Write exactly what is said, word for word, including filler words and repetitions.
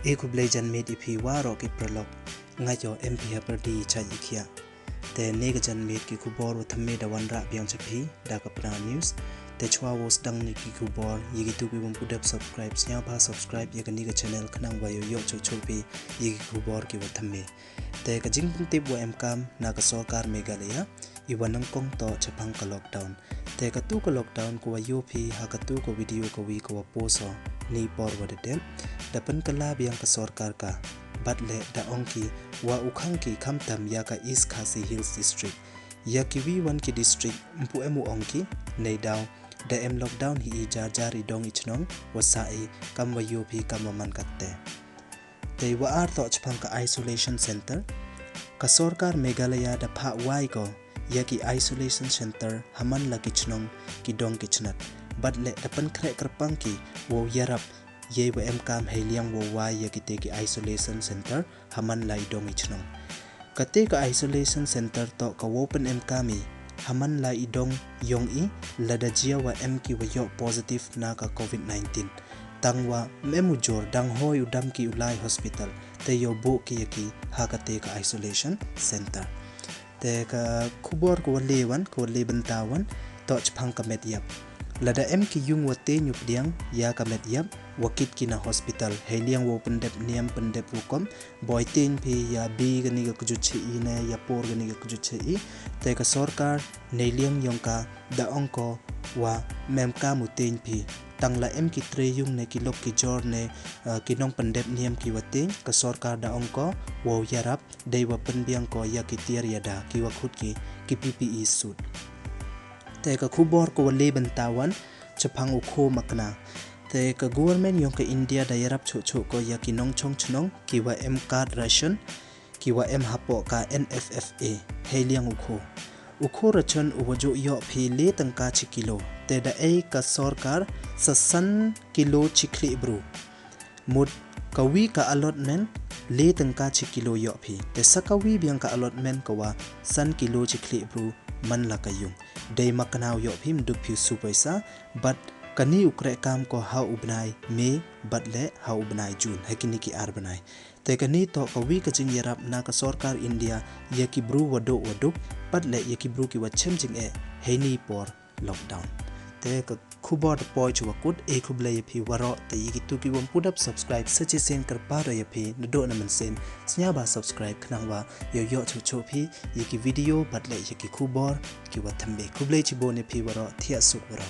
E khublei janmiet ya phi waroh ki paralok. Nga yoh em phi ha pyrdi chait i khiah. Te ne ka janmiet ki khubor wa thymme da wanrah biang cha phi da ka Pra News. Te chwa wow sdang ni ki khubor, ya ki tu ki wym pu dep subscribe, sniawbha subscribe ya kani ka channel khnang wa yoh yoh choh choh phi ya ki khubor ki wa thymme. Te ka jingpyntip wa em kam na ka sorkar Meghalaya, i wa nyngkong toh chaphang ka lockdown. Te ka tu ka lockdown ka wa yoh phi ha ka tu ka video ka wi ka wa post o ni por wa da dep, da pynkylla biang ka sorkar ka. Bad le da ong ki wa u khang ki khamtam ya ka East Khasi Hills District. Ya ki wi wan ki district mpu em u ong ki, nei daw da em lockdown hi i jar jar i dong i chnong, wa sa i kam wa yoh phi kam wa man katte. Te wa ar toh chaphang ka isolation center. Ka sorkar Meghalaya da phah wai ko ya ki isolation center ha man la ki chnong, ki dong ki chnat. Bad le da pynkhreh kyrpang ki wow yarap yei wa em kam hei liang wow wai ya kite ki isolation center ha man la i dong i chnong. Kate ka isolation center toh ka wow pynem kam i ha man la i dong yong i, lada jia wa em ki wa yoh positive na ka covid nineteen. Tang wa mem u jur dang hoi u dam ki u lai hospital, te yoh buh ki ya ki ha kate ka isolation center. Te ka khubor ka wa le wan, ka wa le bynta wan, toh chaphang ka met yap. Lada em ki yung wa teiñ u pdiang ya ka met yap, wa kit ki na hospital. Hei liang wow pyndep niam pyndep rukom, boi teiñ phi ya bi kani ka kjut chi i ne ya por kani ka kjut chi i. Te ka sorkar nei liang yong ka da ong ko wa mem kam u teiñ phi. Tang la em ki tre yung ne ki lok ki jor ne, uh, ki nong pyndep niam ki wa teiñ, ka sorkar da ong ko wow yarap, dei wa pynbiang ko ya ki tiar ya da ki wa khut ki, ki P P E suit. Te ka khubor ka wa le bynta wan, chaphang u kho makna. Te ka government yong ka India da yarap choh choh ko ya ki nong chong chnong ki wa em card ration, ki wa em hapoh ka N F F A, hei liang u kho. U kho ration u wa ju yoh phi le tyngka chi kilo. Te da ei ka sorkar sa san kilo chi khlieh bru. Mut ka wi ka allotment le tyngka chi kilo yoh phi. Te sa ka wi biang ka allotment ka wa san kilo chi khlieh bru man la ka yung. Dei makna u yoh phi, mdup phi u su poisa, bad kani u kreh kam ko ha u bnai May, bad le ha u bnai June, ha kini ki ar bnai. Te kani toh ka wi ka jingyarap na ka sorkar India ya ki bru wa duh wa dup, bad le ya ki bru ki wa chem jingeh hei ni por lockdown. Te ka khubor da poi chu wa kut, e khublei ya phi waroh. Te ya ki tu ki wym pu dep subscribe, sa chi sien kyrpad o ya phi, na duh na mynsiem, sniawbha subscribe khnang wa yoh yoh choh choh phi ya ki video, bad le ya ki khubor ki wa thymme. Khublei chibun ya phi waroh, thiah suk waroh.